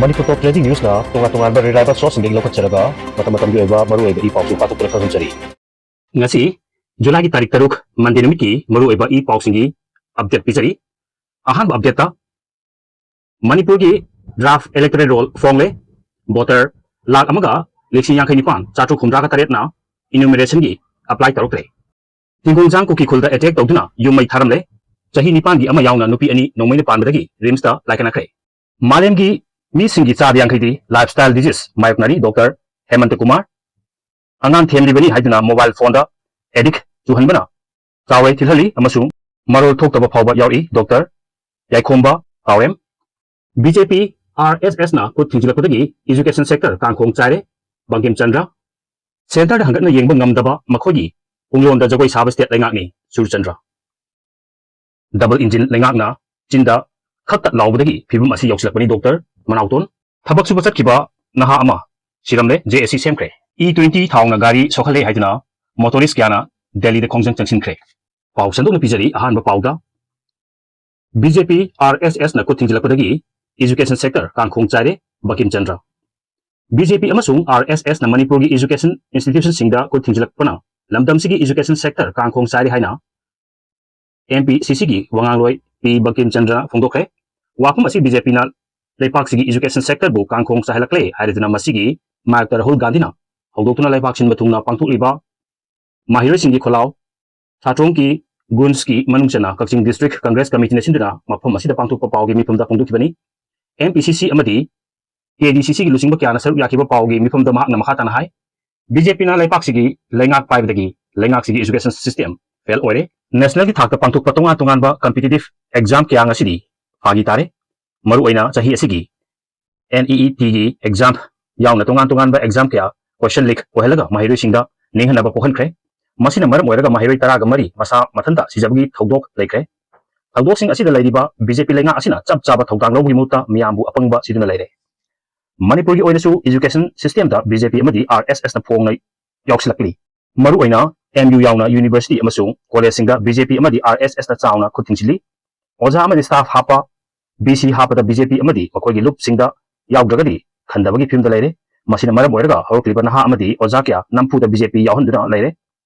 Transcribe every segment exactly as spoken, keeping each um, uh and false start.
ꯃꯅꯤꯄꯨꯔ ꯇꯣꯞ trending ꯅ꯭ꯌꯨꯁꯅ ꯇꯣꯉꯥꯟ ꯇꯣꯉꯥꯟꯕ reliable ꯁꯣꯔꯁꯁꯤꯡꯗꯒꯤ ꯂꯧꯈꯠꯆꯔꯒ ꯃꯇꯝ ꯃꯇꯝꯒꯤ ꯑꯣꯏꯕ ꯃꯔꯨꯑꯣꯏꯕ ꯏ ꯄꯥꯎꯁꯤꯡ ꯄꯥꯊꯣꯛꯇꯨꯅ ꯈꯪꯍꯟꯖꯔꯤ꯫ ꯉꯁꯤ ꯖꯨꯂꯥꯏꯒꯤ ꯇꯥꯔꯤꯛ ꯇꯔꯨꯛ, ꯃꯟꯗꯦ ꯅꯨꯃꯤꯠꯀꯤ ꯃꯔꯨꯑꯣꯏꯕ ꯏ ꯄꯥꯎꯁꯤꯡꯒꯤ ꯑꯞꯗꯦꯠ ꯄꯤꯖꯔꯤ꯫ ꯑꯍꯥꯟꯕ ꯑꯞꯗꯦꯠꯇ ꯃꯅꯤꯄꯨꯔꯒꯤ ꯗ꯭ꯔꯥꯐ ꯏꯂꯦꯛꯇꯣꯔꯦꯜ ꯔꯣꯜ ꯐꯣꯡꯂꯦ꯫ ꯚꯣꯇꯔ ꯂꯥꯈ ꯑꯃꯒ ꯂꯤꯁꯤꯡ ꯌꯥꯡꯈꯩ ꯅꯤꯄꯥꯟ ꯆꯥꯇ꯭ꯔꯨꯛ ꯍꯨꯝꯗ꯭ꯔꯥꯒ ꯇꯔꯦꯠꯅ ꯏꯅꯨꯃꯔꯦꯁꯟꯒꯤ ꯑꯦꯄ꯭ꯂꯥꯏ ꯇꯧꯔꯛꯇ꯭ꯔꯦ꯫ ꯇꯤꯡꯒꯣꯡꯖꯥꯡ ꯀꯨꯀꯤ ꯈꯨꯜꯗ ꯑꯦꯇꯦꯛ ꯇꯧꯗꯨꯅ ꯌꯨꯝ ꯃꯩ ꯊꯥꯔꯝꯂꯦ꯫ ꯆꯍꯤ ꯅꯤꯄꯥꯟꯒꯤ ꯑꯃ ꯌꯥꯎꯅ ꯅꯨꯄꯤ ꯑꯅꯤ ꯅꯣꯡꯃꯩꯅ ꯄꯥꯟꯕꯗꯒꯤ ꯔꯤꯝꯁꯇ ꯂꯥꯏꯀꯠꯅꯈ꯭ꯔꯦ꯫ ꯃꯥꯂꯦꯝꯒꯤ ꯃꯤꯁꯤꯡꯒꯤ ꯆꯥꯗ ꯌꯥꯡꯈꯩꯗꯤ ꯂꯥꯏꯐ ꯁ꯭ꯇꯥꯏꯜ ꯗꯤꯖꯤꯖ ꯃꯥꯌꯣꯛꯅꯔꯤ꯫ ꯗꯣꯛꯇꯔ ꯍꯦꯃꯟꯇ ꯀꯨꯃꯥꯔ꯫ ꯑꯉꯥꯡ ꯊꯦꯝꯂꯤꯕꯅꯤ ꯍꯥꯏꯗꯨꯅ ꯃꯣꯕꯥꯏꯜ ꯐꯣꯟꯗ ꯑꯦꯗꯤꯛ ꯆꯨꯍꯟꯕꯅ ꯆꯥꯎꯔꯦ ꯊꯤꯜꯍꯜꯂꯤ ꯑꯃꯁꯨꯡ ꯃꯔꯣꯜ ꯊꯣꯛꯇꯕ ꯐꯥꯎꯕ ꯌꯥꯎꯔꯛꯏ꯫ ꯗꯣꯛꯇꯔ ꯌꯥꯏꯈꯣꯝꯕ ꯀꯥꯎꯔꯦꯝ꯫ B J P R S ꯑꯦꯁꯅ ꯈꯨꯠ ꯊꯤꯡꯖꯤꯜꯂꯛꯄꯗꯒꯤ ꯏꯖꯨꯀꯦꯁꯟ ꯁꯦꯛꯇꯔ ꯀꯥꯡꯈꯣꯡ ꯆꯥꯏꯔꯦ꯫ ꯕꯪꯀꯤꯝ ꯆꯟꯗ꯭ꯔ꯫ ꯁꯦꯟꯇꯔꯗ ꯍꯪꯒꯠꯅ ꯌꯦꯡꯕ ꯉꯝꯗꯕ ꯃꯈꯣꯏꯒꯤ ꯄꯨꯡꯂꯣꯟꯗ ꯖꯒꯣꯏ ꯁꯥꯕ ꯁ꯭ꯇꯦꯠ ꯂꯩꯉꯥꯛꯅꯤ꯫ ꯁꯨꯔꯆꯟꯗ꯭ꯔ꯫ ꯗꯕꯜ ꯏꯟꯖꯤꯟ ꯂꯩꯉꯥꯛꯅ ꯆꯤꯟꯗ ꯈꯛꯇ ꯂꯥꯎꯕꯗꯒꯤ ꯐꯤꯕꯝ ꯑꯁꯤ ꯌꯧꯁꯤꯜꯂꯛꯄꯅꯤ꯫ ꯗꯣꯛꯇꯔ ꯃꯅꯥꯎꯇꯣꯟ꯫ ꯊꯕꯛ ꯁꯨꯕ ꯆꯠꯈꯤꯕ ꯅꯍꯥ ꯑꯃ ꯁꯤꯔꯝꯂꯦ꯫ J S C ꯁꯦꯝꯈ꯭ꯔꯦ꯫ E twenty ꯊꯥꯎꯅ ꯒꯥꯔꯤ ꯁꯣꯛꯍꯜꯂꯦ ꯍꯥꯏꯗꯨꯅ ꯃꯣꯇꯣꯔꯤꯁ ꯀꯌꯥꯅ ꯗꯦꯜꯂꯤꯗ ꯈꯣꯡꯖꯪ ꯆꯪꯁꯤꯟꯈ꯭ꯔꯦ꯫ ꯄꯥꯎ ꯁꯟꯗꯣꯛꯅ ꯄꯤꯖꯔꯤ꯫ ꯑꯍꯥꯟꯕ ꯄꯥꯎꯗ, B J P R S ꯑꯦꯁꯅ ꯈꯨꯠ ꯊꯤꯡꯖꯤꯜꯂꯛꯄꯗꯒꯤ ꯏꯖꯨꯀꯦꯁꯟ ꯁꯦꯛꯇꯔ ꯀꯥꯡꯈꯣꯡ ꯆꯥꯏꯔꯦ꯫ Bankim Chandra. B J P ꯑꯃꯁꯨꯡ ꯑꯥꯔ ꯑꯦꯁ ꯑꯦꯁꯅ ꯃꯅꯤꯄꯨꯔꯒꯤ ꯏꯖꯨꯀꯦꯁꯟ ꯏꯟꯁꯇꯤꯇ꯭ꯌꯨꯁꯟꯁꯤꯡꯗ ꯈꯨꯠ ꯊꯤꯡꯖꯤꯜꯂꯛꯄꯅ ꯂꯝꯗꯝꯁꯤꯒꯤ ꯏꯖꯨꯀꯦꯁꯟ ꯁꯦꯛꯇꯔ ꯀꯥꯡꯈꯣꯡ ꯆꯥꯏꯔꯦ ꯍꯥꯏꯅ ꯑꯦꯝ ꯄꯤ ꯁꯤ ꯁꯤꯒꯤ ꯋꯥꯉꯥꯡꯂꯣꯏ ꯄꯤ ꯕꯪꯀꯤꯝ ꯆꯟꯗ꯭ꯔꯅ ꯐꯣꯡꯗꯣꯛꯈ꯭ꯔꯦ꯫ ꯋꯥꯐꯝ ꯑꯁꯤ ꯕꯤ ꯖꯦ ꯄꯤꯅ ꯂꯩꯄꯥꯛꯁꯤꯒꯤ ꯏꯖꯨꯀꯦꯁꯟ ꯁꯦꯛꯇꯔꯕꯨ ꯀꯥꯡꯈꯣꯡ ꯆꯥꯏꯍꯜꯂꯛꯂꯦ ꯍꯥꯏꯔꯗꯨꯅ ꯃꯁꯤꯒꯤ ꯃꯥꯌꯣꯛꯇ ꯔꯥꯍꯨꯜ ꯒꯥꯟꯙꯤꯅ ꯍꯧꯗꯣꯛꯇꯨꯅ ꯂꯩꯕꯥꯛ ꯁꯤꯟꯕ ꯊꯨꯡꯅ ꯄꯥꯡꯊꯣꯛꯂꯤꯕ ꯃꯍꯩꯔꯣꯏꯁꯤꯡꯒꯤ ꯈꯣꯜꯂꯥꯎ, ꯁꯥꯇ꯭ꯔꯣꯡꯀꯤ ꯒꯨꯟꯁꯀꯤ ꯃꯅꯨꯡ ꯆꯟꯅ ꯀꯛꯆꯤꯡ ꯗꯤꯁꯇ꯭ꯔꯤꯛ ꯀꯪꯒ꯭ꯔꯦꯁ ꯀꯃꯤꯇꯤꯅ ꯁꯤꯟꯗꯨꯅ ꯃꯐꯝ ꯑꯁꯤꯗ ꯄꯥꯡꯊꯣꯛꯄ ꯄꯥꯎꯒꯤ ꯃꯤꯐꯝꯗ ꯐꯣꯡꯗꯣꯛꯈꯤꯕꯅꯤ꯫ ꯑꯦꯝ ꯄꯤ ꯁꯤ ꯁꯤ ꯑꯃꯗꯤ ꯀꯦ ꯗꯤ ꯁꯤ ꯁꯤꯒꯤ ꯂꯨꯆꯤꯡꯕ ꯀꯌꯥꯅ ꯁꯔꯨꯛ ꯌꯥꯈꯤꯕ ꯄꯥꯎꯒꯤ ꯃꯤꯐꯝꯗ ꯃꯍꯥꯛꯅ ꯃꯈꯥ ꯇꯥꯅ ꯍꯥꯏ, ꯕꯤ ꯖꯦ ꯄꯤꯅ ꯂꯩꯄꯥꯛꯁꯤꯒꯤ ꯂꯩꯉꯥꯛ ꯄꯥꯏꯕꯗꯒꯤ ꯂꯩꯉꯥꯛꯁꯤꯒꯤ ꯏꯖꯨꯀꯦꯁꯟ ꯁꯤꯁꯇꯦꯝ ꯐꯦꯜ ꯑꯣꯏꯔꯦ꯫ ꯅꯦꯁꯅꯦꯜꯒꯤ ꯊꯥꯛꯇ ꯄꯥꯡꯊꯣꯛꯄ ꯇꯣꯉꯥꯟ ꯇꯣꯉꯥꯟꯕ ꯀꯝꯄꯤꯇꯤꯇꯤꯚ ꯑꯦꯛꯖꯥꯝ ꯀꯌꯥ ꯉꯁꯤꯗꯤ ꯐꯥꯒꯤ ꯇꯥꯔꯦ꯫ ꯃꯔꯨꯑꯣꯏꯅ ꯆꯍꯤ ꯑꯁꯤꯒꯤ ꯑꯦꯟ ꯏ ꯏ ꯇꯤꯒꯤ ꯑꯦꯛꯖꯥꯝ ꯌꯥꯎꯅ ꯇꯣꯉꯥꯟ ꯇꯣꯉꯥꯟꯕ ꯑꯦꯛꯖꯥꯝ ꯀꯌꯥ ꯀꯣꯏꯁꯟ ꯂꯤꯛ ꯑꯣꯏꯍꯜꯂꯒ ꯃꯍꯩꯔꯣꯏꯁꯤꯡꯗ ꯅꯤꯡꯍꯟꯅꯕ ꯄꯣꯛꯍꯟꯈ꯭ꯔꯦ꯫ ꯃꯁꯤꯅ ꯃꯔꯝ ꯑꯣꯏꯔꯒ ꯃꯍꯩꯔꯣꯏ ꯇꯔꯥꯒ ꯃꯔꯤ ꯃꯁꯥ ꯃꯊꯟꯇ ꯁꯤꯖꯕꯒꯤ ꯊꯧꯗꯣꯛ ꯂꯩꯈ꯭ꯔꯦ꯫ ꯊꯧꯗꯣꯛꯁꯤꯡ ꯑꯁꯤꯗ ꯂꯩꯔꯤꯕ ꯕꯤ ꯖꯦ ꯄꯤ ꯂꯩꯉꯥꯛ ꯑꯁꯤꯅ ꯆꯞ ꯆꯥꯕ ꯊꯧꯗꯥꯡ ꯂꯧꯕꯒꯤ ꯃꯍꯨꯠꯇ ꯃꯤꯌꯥꯝꯕꯨ ꯑꯄꯪꯕ ꯁꯤꯗꯨꯅ ꯂꯩꯔꯦ꯫ ꯃꯅꯤꯄꯨꯔꯒꯤ ꯑꯣꯏꯅꯁꯨ ꯏꯖꯨꯀꯦꯁꯟ ꯁꯤꯁꯇꯦꯝꯗ ꯕꯤ ꯖꯦ ꯄꯤ ꯑꯃꯗꯤ ꯑꯥꯔ ꯑꯦꯁ ꯑꯦꯁꯅ ꯐꯣꯡꯅ ꯌꯥꯎꯁꯤꯜꯂꯛꯂꯤ꯫ ꯃꯔꯨꯑꯣꯏꯅ ꯑꯦꯝ ꯌꯨ ꯌꯥꯎꯅ ꯌꯨꯅꯤꯚꯔꯁꯤꯇꯤ ꯑꯃꯁꯨꯡ ꯀꯣꯂꯦꯖꯁꯤꯡꯗ ꯕꯤ ꯖꯦ ꯄꯤ ꯑꯃꯗꯤ ꯑꯥꯔ ꯑꯦꯁ ꯑꯦꯁꯅ ꯆꯥꯎꯅ ꯈꯨꯠ ꯊꯤꯡꯖꯤꯜꯂꯤ꯫ ꯑꯣꯖꯥ ꯑꯃꯗꯤ ꯁ꯭ꯇꯥꯐ ꯍꯥꯞꯄ, ꯚꯤ ꯁꯤ ꯍꯥꯞꯄꯗ ꯕꯤ ꯖꯦ ꯄꯤ ꯑꯃꯗꯤ ꯃꯈꯣꯏꯒꯤ ꯂꯨꯞꯁꯤꯡꯗ ꯌꯥꯎꯗ꯭ꯔꯒꯗꯤ ꯈꯟꯗꯕꯒꯤ ꯐꯤꯕꯝꯗ ꯂꯩꯔꯦ꯫ ꯃꯁꯤꯅ ꯃꯔꯝ ꯑꯣꯏꯔꯒ ꯍꯧꯔꯛꯂꯤꯕ ꯅꯍꯥ ꯑꯃꯗꯤ ꯑꯣꯖꯥ ꯀꯌꯥ ꯅꯝꯐꯨꯗ ꯕꯤ ꯖꯦ ꯄꯤ ꯌꯥꯎꯍꯟꯗꯨꯅ ꯂꯩꯔꯦ꯫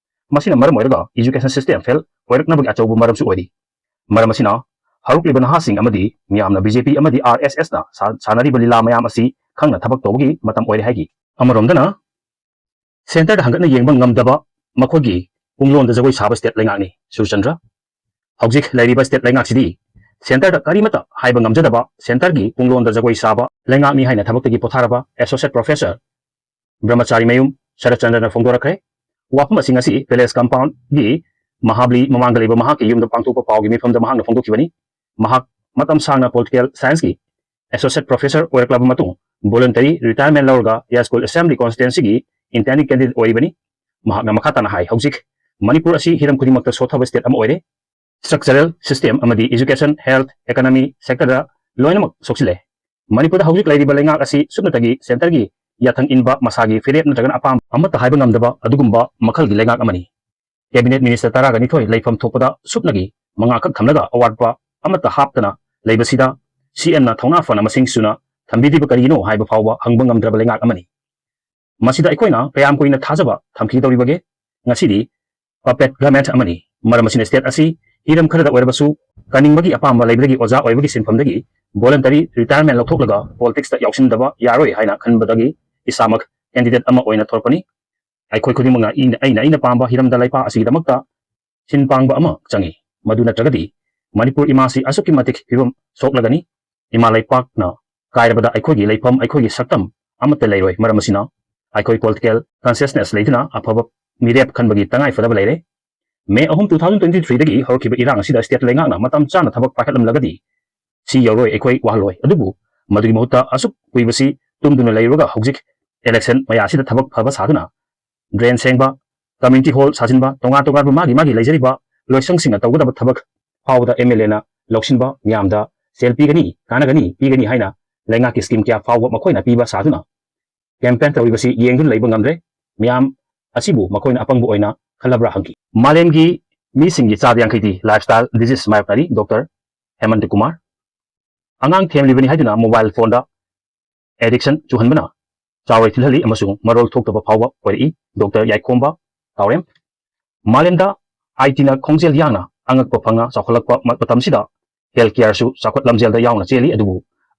ꯃꯁꯤꯅ ꯃꯔꯝ ꯑꯣꯏꯔꯒ education system fail ꯑꯣꯏꯔꯛꯅꯕꯒꯤ ꯑꯆꯧꯕ ꯃꯔꯝꯁꯨ ꯑꯣꯏꯔꯤ꯫ ꯃꯔꯝ ꯑꯁꯤꯅ ꯍꯧꯔꯛꯂꯤꯕ ꯅꯍꯥꯁꯤꯡ ꯑꯃꯗꯤ ꯃꯤꯌꯥꯝꯅ ꯕꯤ ꯖꯦ ꯄꯤ ꯑꯃꯗꯤ ꯑꯥꯔ ꯑꯦꯁ ꯑꯦꯁꯅ ꯁꯥ-, ꯁꯥꯟꯅꯔꯤꯕ ꯂꯤꯂꯥ ꯃꯌꯥꯝ ꯑꯁꯤ ꯈꯪꯅ ꯊꯕꯛ ꯇꯧꯕꯒꯤ ꯃꯇꯝ ꯑꯣꯏꯔꯦ ꯍꯥꯏꯈꯤ꯫ ꯑꯃꯔꯣꯝꯗꯅ centreꯗ ꯍꯪꯒꯠꯅ ꯌꯦꯡꯕ ꯉꯝꯗꯕ ꯃꯈꯣꯏꯒꯤ ꯄꯨꯡꯂꯣꯟꯗ ꯖꯒꯣꯏ ꯁꯥꯕ state ꯂꯩꯉꯥꯛꯅꯤ꯫ ꯁꯨꯔꯆꯟꯗ꯭ꯔ, ꯍꯧꯖꯤꯛ ꯂꯩꯔꯤꯕ state ꯂꯩꯉꯥꯛꯁꯤꯗꯤ centreꯗ ꯀꯔꯤꯃꯠꯇ ꯍꯥꯏꯕ ꯉꯝꯖꯗꯕ centreꯒꯤ ꯄꯨꯡꯂꯣꯟꯗ ꯖꯒꯣꯏ ꯁꯥꯕ ꯂꯩꯉꯥꯛꯅꯤ ꯍꯥꯏꯅ ꯊꯕꯛꯇꯒꯤ ꯄꯣꯊꯥꯔꯕ associate professor ꯕ꯭ꯔꯍꯃꯆꯥꯔꯤ ꯃꯌꯨꯝ ꯁꯔꯠꯆꯟꯗ꯭ꯔꯅ ꯐꯣꯡꯗꯣꯔꯛꯈ꯭ꯔꯦ꯫ ꯋꯥꯐꯝ ꯑꯁꯤ ꯉꯁꯤ palace compoundꯒꯤ ꯃꯍꯥꯕꯂꯤ ꯃꯃꯥꯡꯗ ꯂꯩꯕ ꯃꯍꯥꯛꯀꯤ ꯌꯨꯝꯗ ꯄꯥꯡꯊꯣꯛꯄ ꯄꯥꯎꯒꯤ ꯃꯤꯐꯝꯗ ꯃꯍꯥꯛꯅ ꯐꯣꯡꯗꯣꯛꯈꯤꯕꯅꯤ꯫ ꯃꯍꯥꯛ ꯃꯇꯝ ꯁꯥꯡꯅ political scienceꯀꯤ associate professor ꯑꯣꯏꯔꯛꯂꯕ ꯃꯇꯨꯡ voluntary retirement ꯂꯧꯔꯒ ꯌꯥꯏꯁ꯭ꯀꯨꯜ assembly constituencyꯒꯤ intending candidate ꯑꯣꯏꯔꯤꯕꯅꯤ꯫ ꯃꯍꯥꯛꯅ ꯃꯈꯥ ꯇꯥꯅ ꯍꯥꯏ, ꯍꯧꯖꯤꯛ ꯃꯅꯤꯄꯨꯔ ꯑꯁꯤ ꯍꯤꯔꯝ ꯈꯨꯗꯤꯡꯃꯛꯇ ꯁꯣꯠꯊꯕ state ꯑꯃ ꯑꯣꯏꯔꯦ꯫ Structural system ꯑꯃꯗꯤ education, health, economy sectorꯗ ꯂꯣꯏꯅꯃꯛ ꯁꯣꯛꯆꯤꯜꯂꯦ꯫ ꯃꯅꯤꯄꯨꯔꯗ ꯍꯧꯖꯤꯛ ꯂꯩꯔꯤꯕ ꯂꯩꯉꯥꯛ ꯑꯁꯤ ꯁꯨꯞꯅꯇꯒꯤ centreꯒꯤ ꯌꯥꯊꯪ ꯏꯟꯕ, ꯃꯁꯥꯒꯤ ꯐꯤꯔꯦꯞ ꯅꯠꯇ꯭ꯔꯒꯅ ꯑꯄꯥꯝꯕ ꯑꯃꯠꯇ ꯍꯥꯏꯕ ꯉꯝꯗꯕ ꯑꯗꯨꯒꯨꯝꯕ ꯃꯈꯜꯒꯤ ꯂꯩꯉꯥꯛ ꯑꯃꯅꯤ꯫ Cabinet minister ꯇꯔꯥꯒ ꯅꯤꯊꯣꯏ ꯂꯩꯐꯝ ꯊꯣꯛꯄꯗ ꯁꯨꯞꯅꯒꯤ ꯃꯉꯥꯈꯛ ꯊꯝꯂꯒ ꯑꯋꯥꯠꯄ ꯑꯃꯠꯇ ꯍꯥꯞꯇꯅ ꯂꯩꯕꯁꯤꯗ CMꯅ ꯊꯧꯅꯥ ꯐꯅ ꯃꯁꯤꯡ ꯁꯨꯅ ꯊꯝꯕꯤꯗ꯭ꯔꯤꯕ ꯀꯔꯤꯒꯤꯅꯣ ꯍꯥꯏꯕ ꯐꯥꯎꯕ ꯍꯪꯕ ꯉꯝꯗ꯭ꯔꯕ ꯂꯩꯉꯥꯛ ꯑꯃꯅꯤ꯫ ꯃꯁꯤꯗ ꯑꯩꯈꯣꯏꯅ ꯀꯌꯥꯝ ꯀꯨꯏꯅ ꯊꯥꯖꯕ ꯊꯝꯈꯤꯒꯗꯧꯔꯤꯕꯒꯦ? ꯉꯁꯤꯗꯤ puppet government ꯑꯃꯅꯤ꯫ ꯃꯔꯝ ꯑꯁꯤꯅ state ꯑꯁꯤ ꯍꯤꯔꯝ ꯈꯔꯗ ꯑꯣꯏꯔꯕꯁꯨ ꯀꯟꯅꯤꯡꯕꯒꯤ ꯑꯄꯥꯝꯕ ꯂꯩꯕꯗꯒꯤ ꯑꯣꯖꯥ ꯑꯣꯏꯕꯒꯤ ꯁꯤꯟꯐꯝꯗꯒꯤ voluntary retirement ꯂꯧꯊꯣꯛꯂꯒ politicsꯇ ꯌꯥꯎꯁꯤꯟꯗꯕ ꯌꯥꯔꯣꯏ ꯍꯥꯏꯅ ꯈꯟꯕꯗꯒꯤ ꯏꯁꯥꯃꯛ candidate ꯑꯃ ꯑꯣꯏꯅ ꯊꯣꯔꯛꯄꯅꯤ꯫ ꯑꯩꯈꯣꯏ ꯈꯨꯗꯤꯡꯃꯛꯅ ꯑꯩꯅ, ꯑꯩꯅ, ꯑꯩꯅ ꯄꯥꯝꯕ ꯍꯤꯔꯝꯗ ꯂꯩꯄꯥꯛ ꯑꯁꯤꯒꯤꯗꯃꯛꯇ ꯁꯤꯟ ꯄꯥꯡꯕ ꯑꯃ ꯆꯪꯏ꯫ ꯃꯗꯨ ꯅꯠꯇ꯭ꯔꯒꯗꯤ ꯃꯅꯤꯄꯨꯔ ꯏꯃꯥꯁꯤ ꯑꯁꯨꯛꯀꯤ ꯃꯇꯤꯛ ꯐꯤꯕꯝ ꯁꯣꯛꯂꯒꯅꯤ꯫ ꯏꯃꯥ ꯂꯩꯄꯥꯛꯅ ꯀꯥꯏꯔꯕꯗ ꯑꯩꯈꯣꯏꯒꯤ ꯂꯩꯐꯝ, ꯑꯩꯈꯣꯏꯒꯤ ꯁꯛꯇꯝ ꯑꯃꯠꯇ ꯂꯩꯔꯣꯏ꯫ ꯃꯔꯝ ꯑꯁꯤꯅ ꯑꯩꯈꯣꯏ political consciousness ꯂꯩꯗꯨꯅ ꯑꯐꯕ ꯃꯤꯔꯦꯞ ꯈꯟꯕꯒꯤ ꯇꯉꯥꯏ ꯐꯗꯕ ꯂꯩꯔꯦ꯫ May ꯑꯍꯨꯝ, two thousand twenty threeꯗꯒꯤ ꯍꯧꯔꯛꯈꯤꯕ ꯏꯔꯥꯡ ꯑꯁꯤꯗ state ꯂꯩꯉꯥꯛꯅ ꯃꯇꯝ ꯆꯥꯅ ꯊꯕꯛ ꯄꯥꯏꯈꯠꯂꯝꯂꯒꯗꯤ ꯁꯤ ꯌꯧꯔꯣꯏ, ꯑꯩꯈꯣꯏ ꯋꯥꯍꯜꯂꯣꯏ꯫ ꯑꯗꯨꯕꯨ ꯃꯗꯨꯒꯤ ꯃꯍꯨꯠꯇ ꯑꯁꯨꯛ ꯀꯨꯏꯕꯁꯤ ꯇꯨꯝꯗꯨꯅ ꯂꯩꯔꯨꯔꯒ ꯍꯧꯖꯤꯛ election ꯃꯌꯥ ꯑꯁꯤꯗ ꯊꯕꯛ ꯐꯕ ꯁꯥꯗꯨꯅ drain ꯁꯦꯡꯕ, community hall ꯁꯥꯖꯤꯟꯕ, ꯇꯣꯉꯥꯟ ꯇꯣꯉꯥꯟꯕ ꯃꯥꯒꯤ ꯃꯥꯒꯤ ꯂꯩꯖꯔꯤꯕ ꯂꯣꯏꯁꯪꯁꯤꯡꯅ ꯇꯧꯒꯗꯕ ꯊꯕꯛ ꯐꯥꯎꯕꯗ MLAꯅ ꯂꯧꯁꯤꯟꯕ, ꯃꯤꯌꯥꯝꯗ ꯁꯦꯜ ꯄꯤꯒꯅꯤ, ꯀꯥꯟꯅꯒꯅꯤ, ꯄꯤꯒꯅꯤ ꯍꯥꯏꯅ ꯂꯩꯉꯥꯛꯀꯤ scheme ꯀꯌꯥ ꯐꯥꯎꯕ ꯃꯈꯣꯏꯅ ꯄꯤꯕ ꯁꯥꯗꯨꯅ campaign ꯇꯧꯔꯤꯕꯁꯤ ꯌꯦꯡꯗꯨꯅ ꯂꯩꯕ ꯉꯝꯗ꯭ꯔꯦ꯫ ꯃꯤꯌꯥꯝ ꯑꯁꯤꯕꯨ ꯃꯈꯣꯏꯅ ꯑꯄꯪꯕ ꯑꯣꯏꯅ ꯈꯜꯂꯕ꯭ꯔꯥ ꯍꯪꯈꯤ꯫ ꯃꯥꯂꯦꯝꯒꯤ ꯃꯤꯁꯤꯡꯒꯤ ꯆꯥꯗ ꯌꯥꯡꯈꯩꯗꯤ lifestyle disease ꯃꯥꯌꯣꯛꯅꯔꯤ, Doctor ꯍꯦꯃꯟꯇ ꯀꯨꯃꯥꯔ꯫ ꯑꯉꯥꯡ ꯊꯦꯝꯂꯤꯕꯅꯤ ꯍꯥꯏꯗꯨꯅ mobile phoneꯗ addiction ꯆꯨꯍꯟꯕꯅ ꯆꯥꯎꯔꯣꯏ ꯊꯤꯜꯍꯜꯂꯤ ꯑꯃꯁꯨꯡ ꯃꯔꯣꯜ ꯊꯣꯛꯇꯕ ꯐꯥꯎꯕ ꯑꯣꯏꯔꯛꯏ꯫ ꯗꯣꯛꯇꯔ ꯌꯥꯏꯈꯣꯝꯕ ꯇꯥꯎꯔꯦꯝ꯫ ꯃꯥꯂꯦꯝꯗ I T ꯅ ꯈꯣꯡꯖꯦꯜ ꯌꯥꯡꯅ ꯑꯉꯛꯄ ꯐꯪꯅ ꯆꯥꯎꯈꯠꯂꯛꯄ ꯃ-, ꯃꯇꯝꯁꯤꯗ health careꯁꯨ ꯆꯥꯎꯈꯠ ꯂꯝꯖꯦꯜꯗ ꯌꯥꯎꯅ ꯆꯦꯜꯂꯤ꯫ ꯑꯗꯨꯕꯨ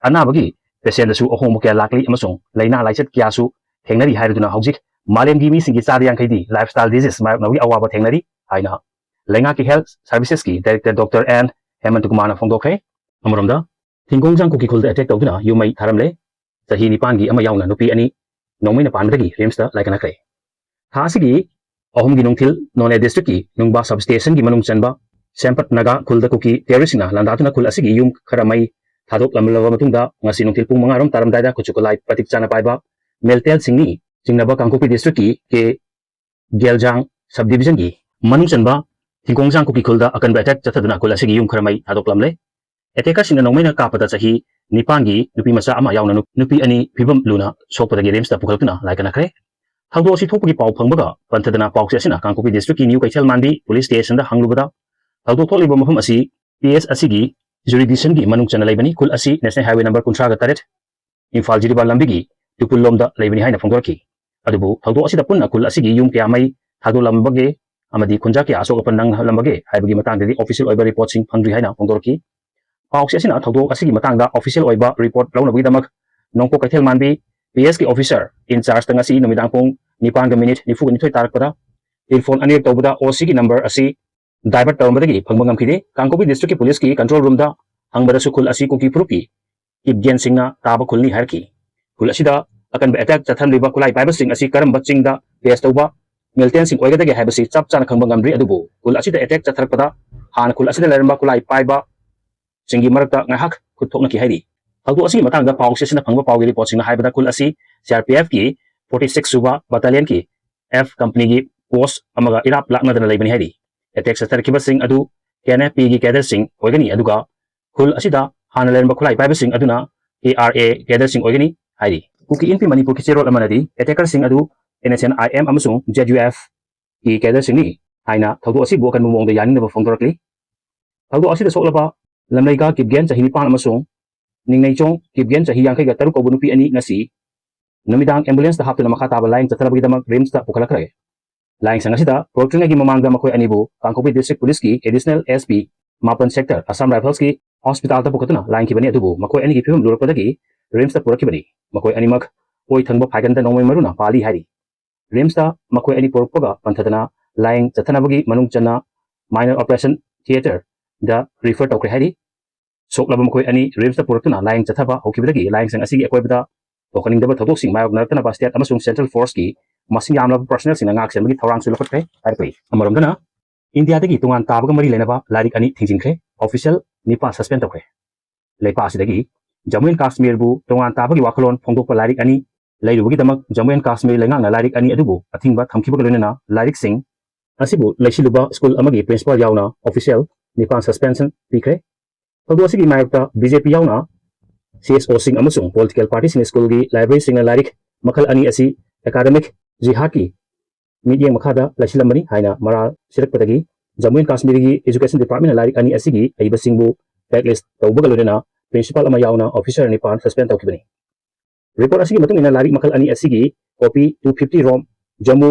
ꯑꯅꯥꯕꯒꯤ patientꯗꯁꯨ ꯑꯍꯣꯡꯕ ꯀꯌꯥ ꯂꯥꯛꯂꯤ ꯑꯃꯁꯨꯡ ꯂꯥꯏꯅꯥ ꯂꯥꯏꯆꯠ ꯀꯌꯥꯁꯨ ꯊꯦꯡꯅꯔꯤ ꯍꯥꯏꯔꯗꯨꯅ ꯍꯧꯖꯤꯛ ꯃꯥꯂꯦꯝꯒꯤ ꯃꯤꯁꯤꯡꯒꯤ ꯆꯥꯗ ꯌꯥꯡꯈꯩꯗꯤ lifestyle disease ꯃꯥꯌꯣꯛꯅꯕꯒꯤ ꯑꯋꯥꯕ ꯊꯦꯡꯅꯔꯤ ꯍꯥꯏꯅ ꯂꯩꯉꯥꯛꯀꯤ health servicesꯀꯤ director ꯗꯣꯛꯇꯔ ꯑꯦꯟ ꯍꯦꯃꯟꯇ ꯀꯨꯃꯥꯔꯅ ꯐꯣꯡꯗꯣꯛꯈ꯭ꯔꯦ꯫ ꯑꯃꯔꯣꯝꯗ, ꯊꯤꯡꯒꯣꯡꯖꯥꯡ ꯀꯨꯀꯤ ꯈꯨꯜꯗ attack ꯇꯧꯗꯨꯅ ꯌꯨꯝ ꯃꯩ ꯊꯥꯔꯝꯂꯦ꯫ ꯆꯍꯤ ꯅꯤꯄꯥꯟꯒꯤ ꯑꯃ ꯌꯥꯎꯅ ꯅꯨꯄꯤ ꯑꯅꯤ ꯅꯣꯡꯃꯩꯅ ꯄꯥꯟꯕꯗꯒꯤ RIMSꯇ ꯂꯥꯏꯀꯠꯅꯈ꯭ꯔꯦ꯫ ꯊꯥ ꯑꯁꯤꯒꯤ ꯑꯍꯨꯝꯒꯤ ꯅꯨꯡꯊꯤꯜ ꯅꯣꯅꯦ districtꯀꯤ ꯅꯨꯡꯕꯥ substationꯒꯤ ꯃꯅꯨꯡ ꯆꯟꯕ ꯁꯦꯝꯄꯠ ꯅꯥꯒꯥ ꯈꯨꯜꯗ ꯀꯨꯀꯤ terroristꯁꯤꯡꯅ ꯂꯥꯟꯗꯥꯗꯨꯅ ꯈꯨꯜ ꯑꯁꯤꯒꯤ ꯌꯨꯝ ꯈꯔ ꯃꯩ ꯊꯥꯗꯣꯛꯂꯝꯂꯕ ꯃꯇꯨꯡꯗ ꯉꯁꯤ ꯅꯨꯡꯊꯤꯜ ꯄꯨꯡ ꯃꯉꯥ ꯔꯣꯝ ꯇꯥꯔꯝꯗꯥꯏꯗ ꯈꯨꯠꯁꯨ ꯈꯨꯠꯂꯥꯏ ꯃꯇꯤꯛ ꯆꯥꯅ ꯄꯥꯏꯕ ꯃꯤꯂꯤꯇꯦꯟꯁꯤꯡꯅꯤ ꯆꯤꯡꯅꯕ ꯀꯥꯡꯄꯣꯛꯄꯤ districtꯀꯤ ꯀꯦ ꯒꯦꯜꯖꯥꯡ subdivisionꯒꯤ ꯃꯅꯨꯡ ꯆꯟꯕ ꯊꯤꯡꯒꯣꯡꯖꯥꯡ ꯀꯨꯀꯤ ꯈꯨꯜꯗ ꯑꯀꯟꯕ attack ꯆꯠꯊꯗꯨꯅ ꯈꯨꯜ ꯑꯁꯤꯒꯤ ꯌꯨꯝ ꯈꯔ ꯃꯩ ꯊꯥꯗꯣꯛꯂꯝꯂꯦ꯫ Attackerꯁꯤꯡꯅ ꯅꯣꯡꯃꯩꯅ ꯀꯥꯞꯄꯗ ꯆꯍꯤ ꯅꯤꯄꯥꯟꯒꯤ ꯅꯨꯄꯤ ꯃꯆꯥ ꯑꯃ ꯌꯥꯎꯅ ꯅꯨ-, ꯅꯨꯄꯤ ꯑꯅꯤ ꯐꯤꯕꯝ ꯂꯨꯅ ꯁꯣꯛꯄꯗꯒꯤ RIMSꯇ ꯄꯨꯈꯠꯂꯛꯇꯨꯅ ꯂꯥꯏꯀꯠꯅꯈ꯭ꯔꯦ꯫ ꯊꯧꯗꯣꯛ ꯑꯁꯤ ꯊꯣꯛꯄꯒꯤ ꯄꯥꯎ ꯐꯪꯕꯒ ꯄꯟꯊꯗꯅ ꯄꯥꯎꯆꯦ ꯑꯁꯤꯅ ꯀꯥꯡꯄꯣꯛꯄꯤ districtꯀꯤ New ꯀꯩꯊꯦꯜ ꯃꯥꯟꯕꯤ police stationꯗ ꯍꯪꯂꯨꯕꯗ, ꯊꯧꯗꯣꯛ ꯊꯣꯛꯂꯤꯕ ꯃꯐꯝ ꯑꯁꯤ P S ꯑꯁꯤꯒꯤ jurisdictionꯒꯤ ꯃꯅꯨꯡ ꯆꯟꯅ ꯂꯩꯕꯅꯤ꯫ ꯈꯨꯜ ꯑꯁꯤ National Highway number ꯀꯨꯟꯊ꯭ꯔꯥꯒ ꯇꯔꯦꯠ ꯏꯝꯐꯥꯜ ꯖꯤꯔꯤꯕꯥꯝ ꯂꯝꯕꯤꯒꯤ ꯇꯨꯄꯨꯜ ꯂꯣꯝꯗ ꯂꯩꯕꯅꯤ ꯍꯥꯏꯅ ꯐꯣꯡꯗꯣꯔꯛꯈꯤ꯫ ꯑꯗꯨꯕꯨ ꯊꯧꯗꯣꯛ ꯑꯁꯤꯗ ꯄꯨꯟꯅ ꯈꯨꯜ ꯑꯁꯤꯒꯤ ꯌꯨꯝ ꯀꯌꯥ ꯃꯩ ꯊꯥꯗꯣꯛꯂꯝꯕꯒꯦ ꯑꯃꯗꯤ ꯈꯨꯟꯖꯥ ꯀꯌꯥ ꯑꯁꯣꯛ ꯑꯄꯟ ꯅꯪꯍꯜꯂꯝꯕꯒꯦ ꯍꯥꯏꯕꯒꯤ ꯃꯇꯥꯡꯗꯗꯤ official ꯑꯣꯏꯕ reportꯁꯤꯡ ꯐꯪꯗ꯭ꯔꯤ ꯍꯥꯏꯅ ꯐꯣꯡꯗꯣꯔꯛꯈꯤ꯫ ꯄꯥꯎꯆꯦ ꯑꯁꯤꯅ ꯊꯧꯗꯣꯛ ꯑꯁꯤꯒꯤ ꯃꯇꯥꯡꯗ official ꯑꯣꯏꯕ report ꯂꯧꯅꯕꯒꯤꯗꯃꯛ ꯅꯣꯡꯄꯣꯛ ꯀꯩꯊꯦꯜ ꯃꯥꯟꯕꯤ P Sꯀꯤ officer in chargeꯇ ꯉꯁꯤ ꯅꯨꯃꯤꯗꯥꯡ ꯄꯨꯡ ꯅꯤꯄꯥꯟꯒ minute ꯅꯤꯐꯨꯒ ꯅꯤꯊꯣꯏ ꯇꯥꯔꯛꯄꯗ telephone ꯑꯅꯤꯔꯛ ꯇꯧꯕꯗ OCꯒꯤ number ꯑꯁꯤ divert ꯇꯧꯔꯝꯕꯗꯒꯤ ꯐꯪꯕ ꯉꯝꯈꯤꯗꯦ꯫ ꯀꯥꯡꯄꯣꯛꯄꯤ districtꯀꯤ policeꯀꯤ control roomꯗ ꯍꯪꯕꯗꯁꯨ ꯈꯨꯜ ꯑꯁꯤ ꯀꯨꯀꯤ ꯐꯨꯔꯨꯞꯀꯤ ꯀꯤꯞꯒꯦꯟꯁꯤꯡꯅ ꯇꯥꯕ ꯈꯨꯜꯅꯤ ꯍꯥꯏꯔꯛꯈꯤ꯫ ꯈꯨꯜ ꯑꯁꯤꯗ ꯑꯀꯟꯕ attack ꯆꯠꯊꯔꯝꯂꯤꯕ ꯈꯨꯠꯂꯥꯏ ꯄꯥꯏꯕꯁꯤꯡ ꯑꯁꯤ ꯀꯔꯝꯕ ꯆꯤꯡꯗ base ꯇꯧꯕ militantꯁꯤꯡ ꯑꯣꯏꯒꯗꯒꯦ ꯍꯥꯏꯕꯁꯤ ꯆꯞ ꯆꯥꯅ ꯈꯪꯕ ꯉꯝꯗ꯭ꯔꯤ, ꯑꯗꯨꯕꯨ ꯈꯨꯜ ꯑꯁꯤꯗ attack ꯆꯠꯊꯔꯛꯄꯗ ꯍꯥꯟꯅ ꯈꯨꯜ ꯑꯁꯤꯗ ꯂꯩꯔꯝꯕ ꯈꯨꯠꯂꯥꯏ ꯄꯥꯏꯕꯁꯤꯡꯒꯤ ꯃꯔꯛꯇ ꯉꯥꯏꯍꯥꯛ ꯈꯨꯠ ꯊꯣꯛꯅꯈꯤ ꯍꯥꯏꯔꯤ꯫ ꯊꯧꯗꯣꯛ ꯑꯁꯤꯒꯤ ꯃꯇꯥꯡꯗ ꯄꯥꯎꯆꯦ ꯑꯁꯤꯅ ꯐꯪꯕ ꯄꯥꯎꯒꯤ reportꯁꯤꯡꯅ ꯍꯥꯏꯕꯗ ꯈꯨꯜ ꯑꯁꯤ C R P F ꯀꯤ forty six ꯁꯨꯕ battalionꯒꯤ F companyꯒꯤ post ꯑꯃꯒ ꯏꯔꯥꯞ ꯂꯥꯞꯅꯗꯅ ꯂꯩꯕꯅꯤ ꯍꯥꯏꯔꯤ꯫ Attack ꯆꯠꯊꯔꯛꯈꯤꯕꯁꯤꯡ ꯑꯗꯨ K N F Pꯒꯤ cadreꯁꯤꯡ ꯑꯣꯏꯒꯅꯤ, ꯑꯗꯨꯒ ꯈꯨꯜ ꯑꯁꯤꯗ ꯍꯥꯟꯅ ꯂꯩꯔꯝꯕ ꯈꯨꯠꯂꯥꯏ ꯄꯥꯏꯕꯁꯤꯡ ꯑꯗꯨꯅ K R A cadreꯁꯤꯡ ꯑꯣꯏꯒꯅꯤ ꯍꯥꯏꯔꯤ꯫ ꯀꯨꯀꯤ ꯏꯟꯄꯤ ꯃꯅꯤꯄꯨꯔꯒꯤ ꯆꯦꯔꯣꯜ ꯑꯃꯅꯗꯤ attackerꯁꯤꯡ ꯑꯗꯨ N S C N I M ꯑꯃꯁꯨꯡ Z U Fꯀꯤ cadreꯁꯤꯡꯅꯤ ꯍꯥꯏꯅ ꯊꯧꯗꯣꯛ ꯑꯁꯤꯕꯨ ꯑꯀꯟꯕ ꯃꯑꯣꯡꯗ ꯌꯥꯅꯤꯡꯅꯕ ꯐꯣꯡꯗꯣꯔꯛꯂꯤ꯫ ꯊꯧꯗꯣꯛ ꯑꯁꯤꯗ ꯁꯣꯛꯂꯕ ꯂꯝꯂꯩꯒ ꯀꯤꯞꯒꯦꯟ, ꯆꯍꯤ ꯅꯤꯄꯥꯟ, ꯑꯃꯁꯨꯡ ꯅꯤꯡꯅꯩꯆꯣꯡ ꯀꯤꯞꯒꯦꯟ, ꯆꯍꯤ ꯌꯥꯡꯈꯩꯒ ꯇꯔꯨꯛ ꯀꯧꯕ ꯅꯨꯄꯤ ꯑꯅꯤ ꯉꯁꯤ ꯅꯨꯃꯤꯗꯥꯡ ambulance ꯇ ꯍꯥꯞꯇꯨꯅ ꯃꯈꯥ ꯇꯥꯕ ꯂꯥꯌꯦꯡ ꯆꯠꯊꯅꯕꯒꯤꯗꯃꯛ RIMS ꯇ ꯄꯨꯈꯠꯂꯛꯈ꯭ꯔꯦ꯫ ꯂꯥꯌꯦꯡꯁꯪ ꯑꯁꯤꯗ ꯄꯨꯔꯛꯇ꯭ꯔꯤꯉꯩꯒꯤ ꯃꯃꯥꯡꯗ ꯃꯈꯣꯏ ꯑꯅꯤꯕꯨ ꯀꯥꯡꯄꯣꯛꯄꯤ District Police ꯀꯤ Additional SP ꯃꯥꯄꯟ Sector, Assam Rifles ꯀꯤ hospital ꯇ ꯄꯨꯈꯠꯇꯨꯅ ꯂꯥꯌꯦꯡꯈꯤꯕꯅꯤ, ꯑꯗꯨꯕꯨ ꯃꯈꯣꯏ ꯑꯅꯤꯒꯤ ꯐꯤꯕꯝ ꯂꯨꯔꯛꯄꯗꯒꯤ RIMS ꯇ ꯄꯨꯔꯛꯈꯤꯕꯅꯤ꯫ ꯃꯈꯣꯏ ꯑꯅꯤꯃꯛ ꯑꯣꯏ ꯊꯪꯕ ꯐꯥꯏꯒꯟꯗ ꯅꯣꯡꯃꯩ ꯃꯔꯨꯅ ꯄꯥꯜꯂꯤ ꯍꯥꯏꯔꯤ꯫ RIMS ꯇ ꯃꯈꯣꯏ ꯑꯅꯤ ꯄꯨꯔꯛꯄꯒ ꯄꯟꯊꯗꯅ ꯂꯥꯌꯦꯡ ꯆꯠꯊꯅꯕꯒꯤ ꯃꯅꯨꯡ ꯆꯟꯅ Minor Operation Theatre ꯗ refer ꯇꯧꯈ꯭ꯔꯦ ꯍꯥꯏꯔꯤ꯫ ꯁꯣꯛꯂꯕ ꯃꯈꯣꯏ ꯑꯅꯤ RIMS ꯇ ꯄꯨꯔꯛꯇꯨꯅ ꯂꯥꯌꯦꯡ ꯆꯠꯊꯕ ꯍꯧꯈꯤꯕꯗꯒꯤ ꯂꯥꯌꯦꯡꯁꯪ ꯑꯁꯤꯒꯤ ꯑꯀꯣꯏꯕꯗ ꯊꯣꯛꯍꯟꯅꯤꯡꯗꯕ ꯊꯧꯗꯣꯛꯁꯤꯡ ꯃꯥꯌꯣꯛꯅꯔꯛꯇꯅꯕ state ꯑꯃꯁꯨꯡ central force ꯀꯤ ꯃꯁꯤꯡ ꯌꯥꯝꯂꯕ personnel ꯁꯤꯡꯅ ꯉꯥꯛ ꯁꯦꯟꯕꯒꯤ ꯊꯧꯔꯥꯡꯁꯨ ꯂꯧꯈꯠꯈ꯭ꯔꯦ ꯍꯥꯏꯔꯛꯄꯅꯤ꯫ ꯑꯃꯔꯣꯝꯗꯅ, ꯏꯟꯗꯤꯌꯥꯗꯒꯤ ꯇꯣꯉꯥꯟ ꯇꯥꯕꯒ ꯃꯔꯤ ꯂꯩꯅꯕ ꯂꯥꯏꯔꯤꯛ ꯑꯅꯤ ꯊꯤꯡꯖꯤꯟꯈ꯭ꯔꯦ꯫ Official ꯅꯤꯄꯥꯟ suspend ꯇꯧꯈ꯭ꯔꯦ꯫ ꯂꯩꯄꯥꯛ ꯑꯁꯤꯗꯒꯤ ꯖꯝꯃꯨ ꯑꯦꯟ ꯀꯥꯁꯃꯤꯔꯕꯨ ꯇꯣꯉꯥꯟ ꯇꯥꯕꯒꯤ ꯋꯥꯈꯜꯂꯣꯟ ꯐꯣꯡꯗꯣꯛꯄ ꯂꯥꯏꯔꯤꯛ ꯑꯅꯤ ꯂꯩꯔꯨꯕꯒꯤꯗꯃꯛ ꯖꯝꯃꯨ ꯑꯦꯟ ꯀꯥꯁꯃꯤꯔ ꯂꯩꯉꯥꯛꯅ ꯂꯥꯏꯔꯤꯛ ꯑꯅꯤ ꯑꯗꯨꯕꯨ ꯑꯊꯤꯡꯕ ꯊꯝꯈꯤꯕꯒ ꯂꯣꯏꯅꯅ ꯂꯥꯏꯔꯤꯛꯁꯤꯡ ꯑꯁꯤꯕꯨ ꯂꯩꯁꯤꯜꯂꯨꯕ ꯁ꯭ꯀꯨꯜ ꯑꯃꯒꯤ principal ꯌꯥꯎꯅ official ꯅꯤꯄꯥꯟ suspension ꯄꯤꯈ꯭ꯔꯦ꯫ ꯊꯧꯗꯣꯛ ꯑꯁꯤꯒꯤ ꯃꯥꯌꯣꯛꯇ BJP ꯌꯥꯎꯅ CSO ꯁꯤꯡ ꯑꯃꯁꯨꯡ political party ꯁꯤꯡꯅ ꯁ꯭ꯀꯨꯜꯒꯤ library ꯁꯤꯡꯅ ꯂꯥꯏꯔꯤꯛ ꯃꯈꯜ ꯑꯅꯤ ꯑꯁꯤ academic ꯖꯤꯍꯥꯗꯀꯤ ꯃꯤꯠꯌꯦꯡ ꯃꯈꯥꯗ ꯂꯩꯁꯤꯜꯂꯝꯕꯅꯤ ꯍꯥꯏꯅ ꯃꯔꯥꯜ ꯁꯤꯔꯛꯄꯗꯒꯤ ꯖꯝꯃꯨ ꯑꯦꯟ ꯀꯥꯁꯃꯤꯔꯒꯤ Education Department ꯅ ꯂꯥꯏꯔꯤꯛ ꯑꯅꯤ ꯑꯁꯤꯒꯤ ꯑꯏꯕꯁꯤꯡꯕꯨ blacklist ꯇꯧꯕꯒ ꯂꯣꯏꯅꯅ principal ꯑꯃ ꯌꯥꯎꯅ officer ꯅꯤꯄꯥꯟ suspend ꯇꯧꯈꯤꯕꯅꯤ꯫ Report ꯑꯁꯤꯒꯤ ꯃꯇꯨꯡ ꯏꯟꯅ ꯂꯥꯏꯔꯤꯛ ꯃꯈꯜ ꯑꯅꯤ ꯑꯁꯤꯒꯤ copy two fifty ꯔꯣꯝ ꯖꯝꯃꯨ,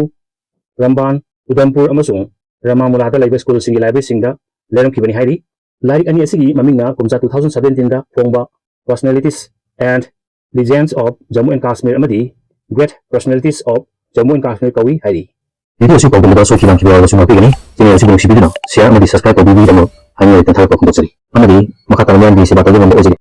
ꯔꯝꯕꯥꯟ, ꯎꯙꯝꯄꯨꯔ ꯑꯃꯁꯨꯡ ꯔꯥꯃꯥꯃꯨꯂꯥꯗ ꯂꯩꯕ ꯁ꯭ꯀꯨꯜꯁꯤꯡꯒꯤ library ꯁꯤꯡꯗ ꯂꯩꯔꯝꯈꯤꯕꯅꯤ ꯍꯥꯏꯔꯤ꯫ ꯂꯥꯏꯔꯤꯛ ꯑꯅꯤ ꯑꯁꯤꯒꯤ ꯃꯃꯤꯡꯅ ꯀꯨꯝꯖꯥ two thousand seventeen ꯗ ꯐꯣꯡꯕ Personalities and Legends of Jammu and Kashmir ꯑꯃꯗꯤ Great Personalities of Jammu and Kashmir ꯀꯧꯏ ꯍꯥꯏꯔꯤ꯫ Video ꯑꯁꯤ ꯄꯥꯎꯗꯝꯕꯗ ꯁꯣꯏꯈꯤꯕ ꯂꯥꯟꯈꯤꯕ ꯌꯥꯎꯔꯕꯁꯨ ꯉꯥꯛꯄꯤꯒꯅꯤ꯫ Channel ꯑꯁꯤꯕꯨ ꯅꯨꯡꯁꯤꯕꯤꯗꯨꯅ share ꯑꯃꯗꯤ subscribe ꯇꯧꯕꯤꯕꯒꯤꯗꯃꯛ ꯍꯥꯏꯅꯤꯡꯂꯕ ꯏꯊꯤꯜ ꯊꯥꯒꯠꯄ ꯐꯣꯡꯗꯣꯛꯆꯔꯤ꯫ ꯑꯃꯗꯤ ꯃꯈꯥ ꯇꯥꯅ ꯃꯤꯌꯥꯝꯒꯤ ꯁꯦꯕꯥ ꯇꯧꯕ ꯉꯝꯕ ꯑꯣꯏꯖꯒꯦ꯫